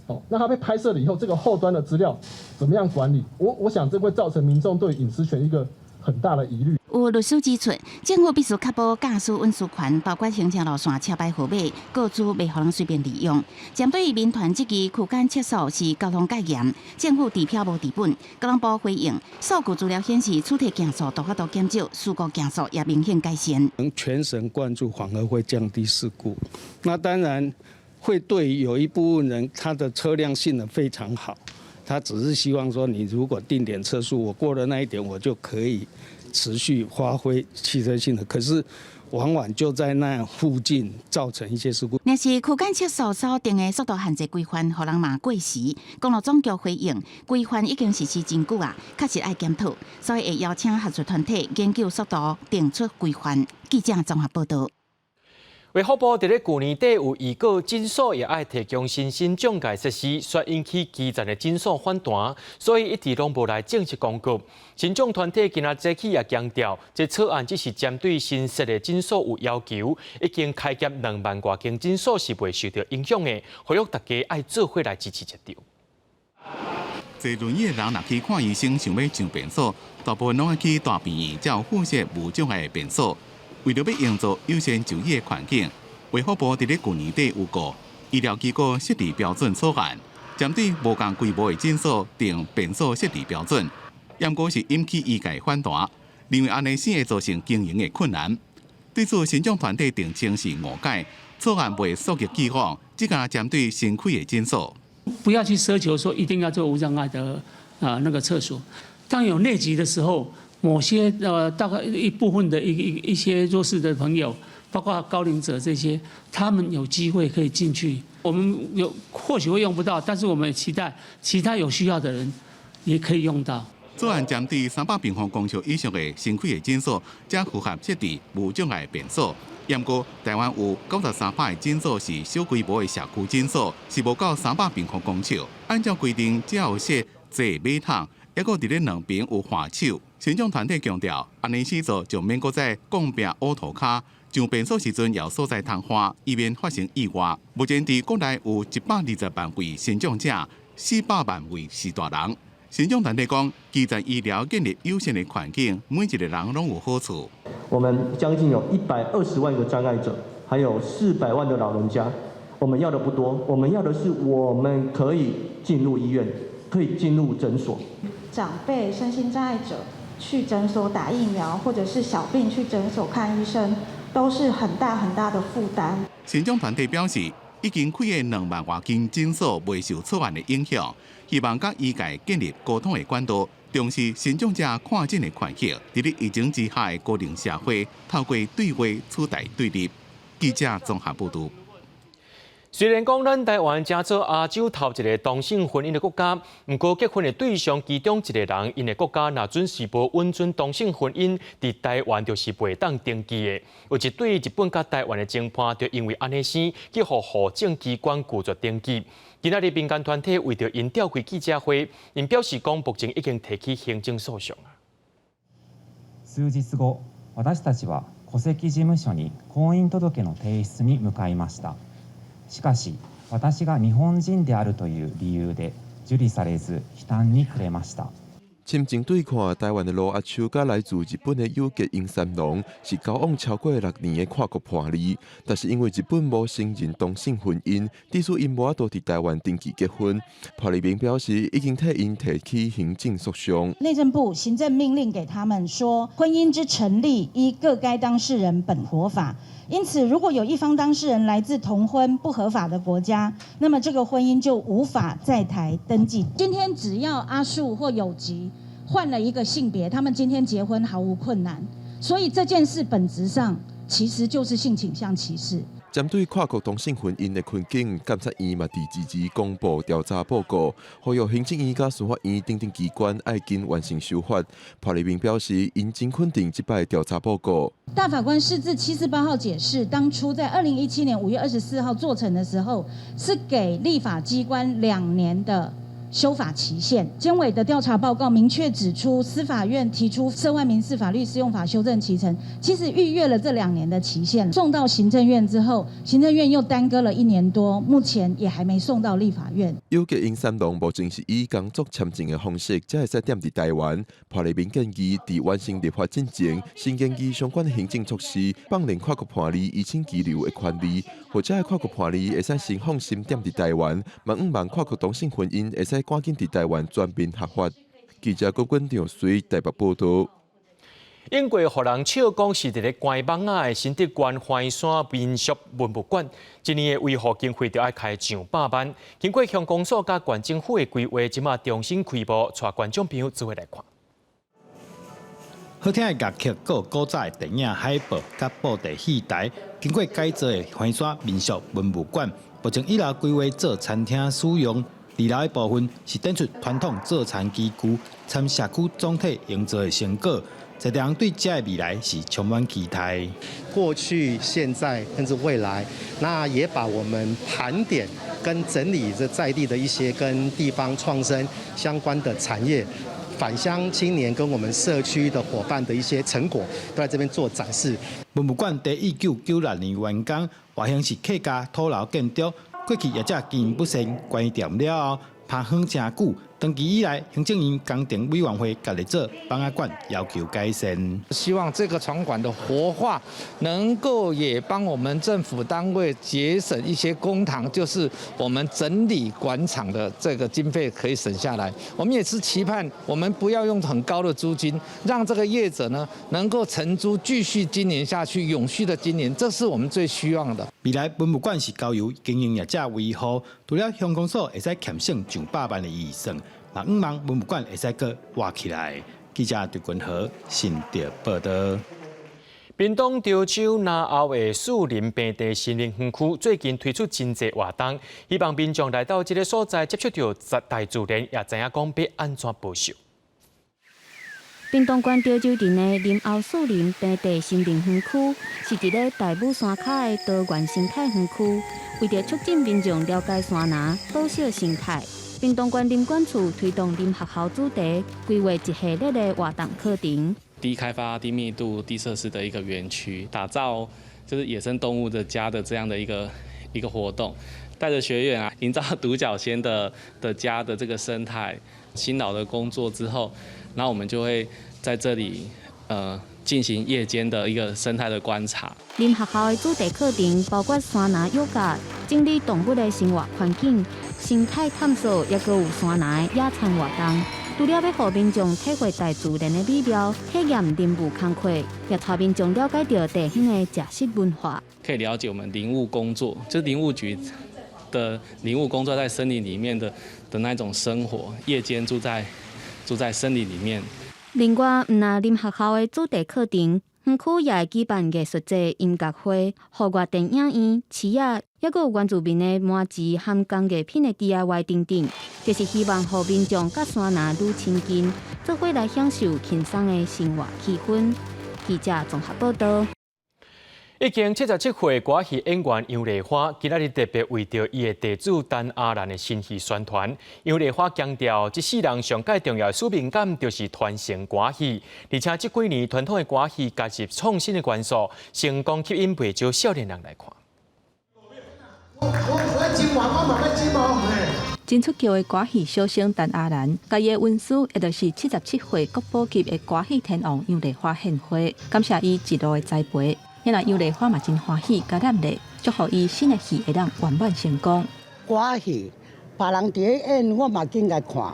哦，那他被拍攝了以後，這個後端的資料怎麼樣管理？我想這會造成民眾對隱私權一個很大的疑慮。有律師指出，政府必須確保駕駛隱私權，包括行車路線、車牌號碼、個資袂予人隨便利用。針對民團質疑區間測速是交通戒嚴，政府治標無治本。交通部回應，數據資料顯示，主體件數大幅度減少，事故件數也明顯改善。全神貫注反而會降低事故。那當然會對有一部分人，他的車輛性能非常好，他只是希望說，你如果定點測速，我過了那一點，我就可以持續發揮汽車性能，可是往往就在那附近造成一些事故。若是區間測速所定的速度限制規範，予人罵過時。公路總局回應，規範已經實施真久啊，確實愛檢討，所以會邀請學術團體研究速度，定出規範。記者綜合報道。衛福部佇咧舊年底有預告，診所也愛提供身心障礙設施，煞引起基層的診所反彈，所以一直攏無來正式公告。身障團體今仔早起也強調，這草案只是針對新設的診所有要求，已經開業2萬外間診所是袂受著影響的，呼籲大家愛做伙來支持這條。坐輪椅的人若去看醫生，想欲上便所，大部分攏愛去大病院，才有附設無障礙的便所。為著欲營造友善就醫的環境，衛福部佇咧舊年底預告醫療機構設置標準草案，針對無仝規模的診所訂便所設置標準，毋過是引起醫界反彈，認為按呢先會造成經營的困難。對此，身障團體澄清是誤解，草案袂溯及既往，只敢針對新開的診所。不要去奢求說一定要做無障礙的啊那個廁所，當有內急的時候。某些大概一部分的一些弱勢的朋友，包括高齡者這些，他們有機會可以進去。我們有或許會用不到，但是我們期待其他有需要的人也可以用到。草案針對300平方公尺以上的新開的診所，才符合設置無障礙便所。毋過台灣有93%的診所是小規模的社區診所，是無夠300平方公尺。按照規定，只要設坐馬桶，抑閣佇咧兩邊有扶手。身障團體強調，按呢死做就免閣再摃拚烏塗跤，上便所時陣有所在通換，以免發生意外。目前佇國內有120萬位身障者，400萬位是大人。身障團體講，基層醫療建立友善的環境，每一個人攏有好處。我們將近有120萬個障礙者，還有400萬的老人家。我們要的不多，我們要的是我們可以進入醫院，可以進入診所。長輩、身心障礙者去診所打疫苗，或者是小病去診所看醫生，都是很大很大的負擔。身障團體表示，已經開的2萬外間診所袂受草案的影響，希望佮醫界建立溝通的管道，重視身障者看診的權益。佇咧疫情之下的高齡社會，透過對話取代對立。記者綜合報導。雖然講咱台灣成做亞洲頭一个同性婚姻的國家，毋過結婚的對象其中一个人，𪜶的國家若準是無允准同性婚姻，佇台灣就是袂當登記的。有一對日本佮台灣的情伴，就因為按呢生，去予戶政機關拒絕登記。今仔日民間團體為著𪜶召開記者會，𪜶表示講，目前已經提起行政訴訟。数日後、私たちは戸籍事務所に婚姻届の提出に向かいました。しかし、私が日本人であるという理由で受理されず、悲嘆に暮れました。深情對看台灣的盧阿秋佮來自日本的友吉英三郎是交往超過6年的跨國伴侶，但是因為日本無承認同性婚姻，致使𪜶無法度佇台灣登記結婚。潘麗明表示，已經替𪜶提起行政訴訟。內政部行政命令給他們說，婚姻之成立依各該當事人本國法。因此，如果有一方當事人來自同婚不合法的國家，那麼這個婚姻就無法在台登記。今天只要阿樹或有吉換了一個性別，他們今天結婚毫無困難。所以這件事本質上其實就是性傾向歧視。針對跨國同性婚姻的困境，監察院嘛佇支持公布調查報告，呼籲行政院佮司法院等等機關愛緊完成修法。潘麗明表示，𪜶真肯定這擺調查報告。大法官釋字748號解釋，當初在2017年5月24號做成的時候，是給立法機關2年的修法期限。監委的調查報告明確指出，司法院提出涉外民事法律適用法修正期程，其實逾越了這2年的期限。送到行政院之後，行政院又耽擱了一年多，目前也還沒送到立法院。有結英三郎目前是以工作簽證的方式，才會使踮佇台灣。潘麗明建議，佇完成立法進前，先研議相關行政措施，放任跨國伴侶依請居留的權利，或者跨國伴侶會使先放心踮佇台灣，嘛向望跨國同性婚姻會使趕緊佇台灣全面合法。記者郭君長隨台北報導。英國予人笑講是佇咧關蠓仔的新竹縣歡山民俗文物館，一年的維護經費就愛開上百萬。經過鄉公所佮縣政府的規劃，這馬重新開幕，帶觀眾朋友做伙來看。好聽的樂曲，閣有古早的電影海報、佮布袋戲台，經過改造的歡山民俗文物館，目前一樓規劃做餐廳使用，二樓的部分是展出傳統做田機具，參社區總體營造的成果。在地人對遮的未來是充滿期待。過去、現在甚至未來，那也把我們盤點跟整理這在地的一些跟地方創生相關的產業。返鄉青年跟我們社區的夥伴的一些成果，都在這邊做展示。文物館佇1996年完工，外形是客家土樓建築，過去業者經營不善，關店了後，拍荒誠久。長期以來，行政院工程委員會共列做蠓仔館，要求改善。希望這個場館的活化，能夠也幫我們政府單位節省一些公帑，就是我們整理館場的這個經費可以省下來。我們也是期盼，我們不要用很高的租金，讓這個業者呢能夠承租繼續經營下去，永續的經營，這是我們最希望的。未來文物館是交由經營業者維護，除了鄉公所會使儉省上百萬的預算，嘛向望文物館會使閣活起來。記者陳君和新竹報導。屏東潮州南澳的樹林平地森林園區最近推出真濟活動，希望民眾來到這个所在接觸著大自然，也知影講欲按怎保守。屏東縣潮州鎮的林後樹林平地森林園區，是佇咧大武山跤的多元生態園區。為著促進民眾了解山林、保守生態，屏東縣林管處推動林學校主題，規劃一系列的活動課程。低開發、低密度、低設施的一個園區，打造就是野生動物的家的這樣的一個活動，帶着學員啊，營造獨角仙的家的這個生態。辛勞的工作之後，然後我們就會在這裡進行夜間的一個生態的觀察。林學校的主題課程包括山林瑜伽、整理動物的生活環境、生態探索，抑閣有山林野餐活動。除了欲予民眾體會大自然的美妙，體驗林務工課，也帶民眾了解著地方的食食文化。可以了解我們林務工作，就是林務局的林務工作在森林裡面的那種生活，夜間住在森林裡面。另外，毋但林學校的主題課程，園區也會舉辦藝術節、音樂會、戶外電影院、市仔，抑閣有原住民的麻糍和工藝品的 DIY 等等，就是希望予民眾佮山林愈親近，做伙來享受輕鬆的生活氣氛。記者綜合報導。已經77歲歌仔戲演員楊麗花，今仔日特別為著伊的弟子陳阿蘭的新戲宣傳。楊麗花強調，這世人上蓋重要的使命感就是傳承歌戲，而且這幾年傳統的歌戲加入創新的元素，成功吸引袂少少年人來看。真出叫的歌戲小生陳阿蘭，共伊的恩師，也就是77歲國寶級的歌戲天王楊麗花獻花，感謝伊一路的栽培。因為楊麗花嘛真歡喜，佮踮咧，祝福伊新的戲會當圓滿成功。歌戲，別人佇咧演，我嘛緊共看，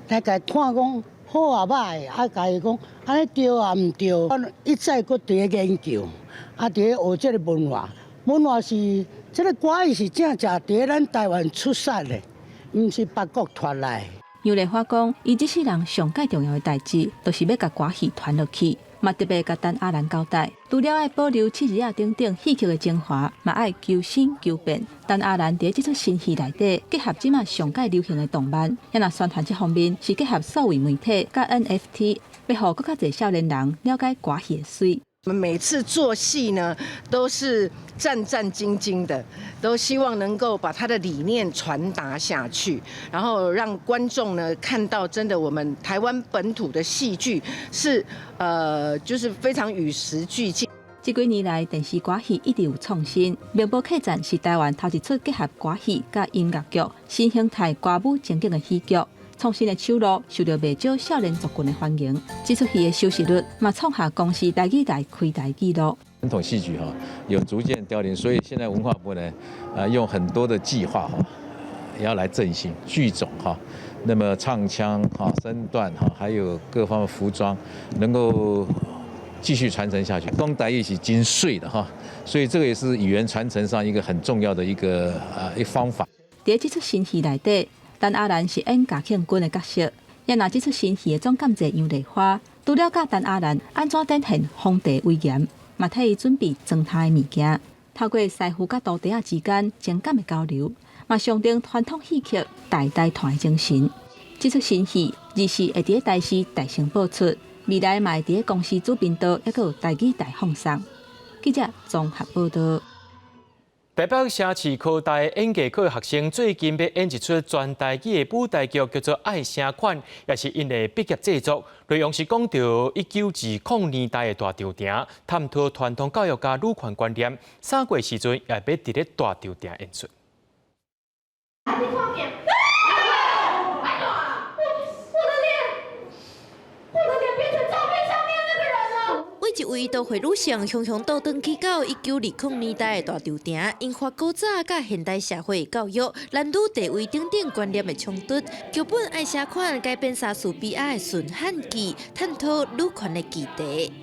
來共看講好啊䆀，啊共伊講按呢對啊毋對，我一再閣佇咧研究，啊佇咧學這个文化，文化是這个歌戲是正正佇咧咱台灣出產的，毋是別國傳來。楊麗花講，伊這世人上蓋重要的代誌，就是欲共歌戲傳落去。嘛特別共陳阿蘭交代，除了愛保留七字仔等等戲曲的精華，嘛愛求新求變。陳阿蘭佇這齣新戲內底，結合這馬上蓋流行的動漫，遐若宣傳這方面是結合數位媒體佮 NFT，欲予閣較濟少年人了解歌戲的媠。我們每次做戲呢，都是戰戰兢兢的，都希望能夠把他的理念傳達下去，然後讓觀眾呢看到真的我們台灣本土的戲劇是就是非常與時俱進。這幾年來，電視歌戲一直有創新，《明報客棧》是台灣頭一齣結合歌戲佮音樂劇新形態歌舞情景的戲劇。創新的手路受著袂少少年族群的歡迎，這齣戲的收視率嘛創下公視台語台開台紀錄。傳統戲曲哈有逐漸凋零，所以現在文化部呢，啊用很多的計劃哈，要來振興劇種哈，那麼唱腔哈、身段哈，還有各方面服裝，能夠繼續傳承下去。講台語是真媠的哈，所以這個也是語言傳承上一個很重要的一個方法。佇這齣新戲內底，陳阿蘭是演嘉慶君的角色，也若這齣新戲的總監製楊麗花，除了教陳阿蘭按怎展現皇帝威嚴，嘛替伊準備妝頭的物件，透過師傅佮徒弟仔之間情感的交流，嘛象徵傳統戲曲代代傳的精神。這齣新戲二四會佇台視大聲播出，未來嘛會佇公視主頻道，抑閣有台語台放送。記者綜合報道。台北城市科大演藝科學生最近欲演一齣全台語的舞台劇，叫做《愛聲款》，也是𪜶的畢業製作。內容是講著1920年代的大稻埕，探討傳統教育佮女權觀念。3月時陣也欲佇咧大稻埕演出。你看見。我的臉，我的臉變成照片上面那個人了。為一位都會女性雄雄倒轉去到1920年代的大稻埕，引發古早佮現代社會教育、男女地位等等觀念的衝突。劇本《愛聲款》改編莎士比亞的《馴漢記》，探討女權的議題。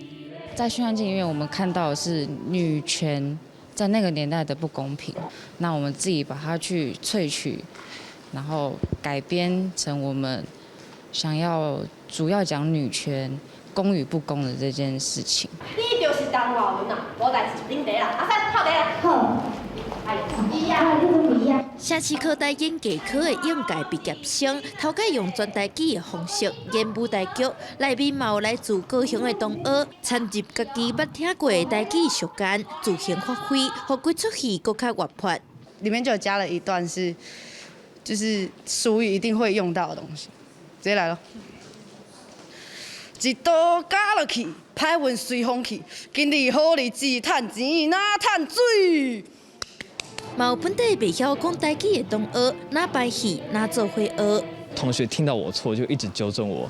在《馴漢記》裡面，我們看到的是女權在那個年代的不公平。那我們自己把它去萃取，然後改編成我們想要主要講女權公與不公的這件事情。你就是陳華文啊，無代誌啉茶啦，阿三泡茶啦。好。哎，啊，城市科大演藝科的應屆畢業生，頭擺用全台語的方式演舞台劇，內面嘛有來自高雄的同學，摻入家己捌聽過的台語俗諳，自行發揮，予規齣戲閣較活潑。裡面就有加了一段是，就是俗語一定會用到的東西，直接來咯。一刀絞落去，歹運隨風去，今日好日子，趁錢若趁水。嘛有本地袂曉講台語的同學，若排戲，若做伙學。同學聽到我錯就一直糾正我。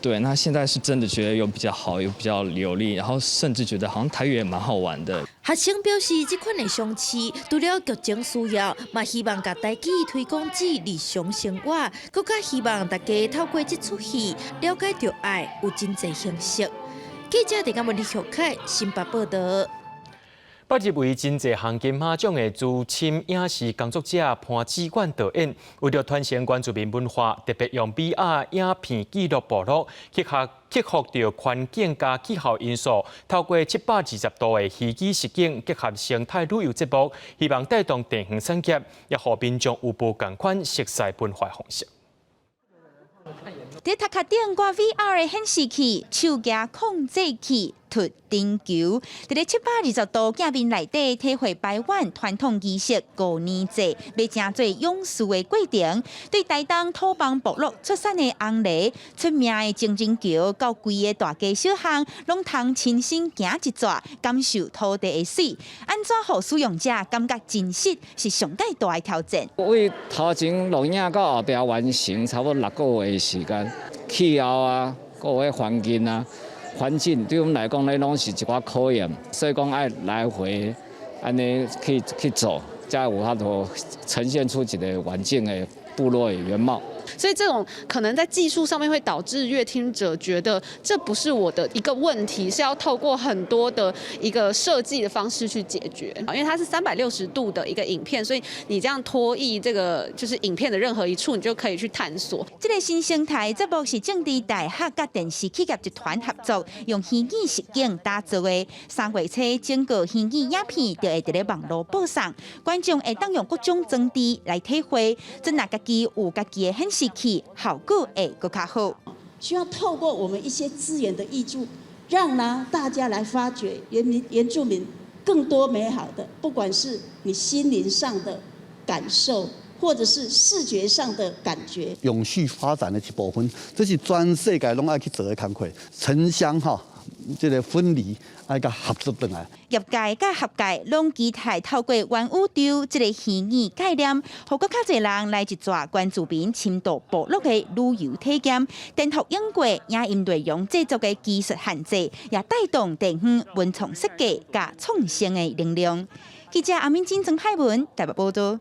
對，那現在是真的覺得有比較好，有比較流利，然後甚至覺得好像台語也蠻好玩的。學生表示，這款的嘗試除了劇情需要，嘛希望共台語推廣至日常生活，閣較希望大家透過這齣戲了解著愛有真濟形式。記者鄭嘉文、李玉凱新北報道。捌入圍真濟項金馬獎的資深影視工作者潘志遠導演，為著傳承原住民文化，特別用 VR 影片記錄部落，克服著環境佮氣候因素，透過720度的虛擬實境，結合生態旅遊節目，希望帶動地方產業，也予民眾有無仝款熟似文化方式。佇頭殼頂掛 VR 的顯示器，手舉控制器，凸燈球，佇咧720度鏡面內底體會排灣傳統儀式五年祭，欲成做勇士的過程。對台東土邦部落出產的紅梨，出名的情人橋，到規个大街小巷，攏通親身行一逝，感受土地的媠。按怎予使用者感覺真實，是上蓋大的挑戰。為頭前錄影到後壁完成，差不多6個月的時間。氣候啊，閣有彼環境啊，環境對阮來講咧，攏是一寡考驗，所以講愛來回按呢去做，才有法度呈現出一個完整的部落的原貌。所以這種可能在技術上面會導致閱聽者覺得這不是我的一個問題，是要透過很多的一個設計的方式去解決。因為它是360度的一個影片，所以你這樣拖曳這個就是影片的任何一處，你就可以去探索。這個新生態節目是政治大學佮電視企業集團合作，用虛擬實境打造的。3月初整個虛擬影片就會佇咧網路播送，觀眾會當用各種裝置來體會，陣若家己有家己的顯示器，效果會閣較好。需要透過我們一些資源的挹注，讓呢大家來發掘原住民更多美好的，不管是你心靈上的感受，或者是視覺上的感覺。永續發展的一部分，這是全世界攏愛去做的工課，城鄉哈，這個分離愛共合作轉來。業界佮學界攏期待透過元宇宙這個虛擬概念，予閣較濟人來一逝原住民深度部落的旅遊體驗，顛覆影過影音內容製作的技術限制，也帶動地方文創設計佮創新的能量。記者阿敏金、曾海文台北報道。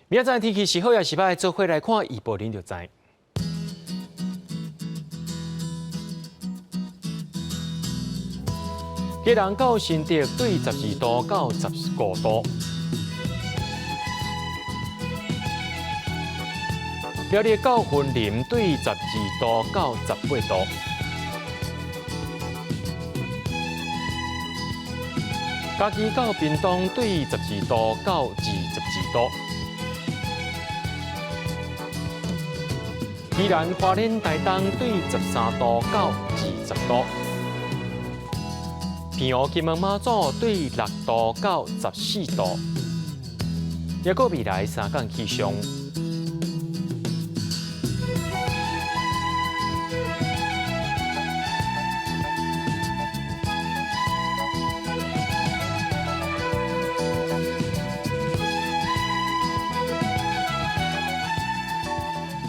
明仔載天氣是好抑是䆀，做伙來看預報恁就知。基隆到新竹對12度到15度，苗栗到雲林對12度到18度，嘉義到屏東對12度到22度，宜蘭花蓮台東對13度到10度。澎湖、金門、馬祖對6度到14度。抑閣未來三工氣象。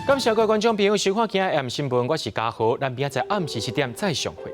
感謝各位觀眾朋友收看今仔暗新聞，我是嘉豪，咱明仔載暗時7點再相會。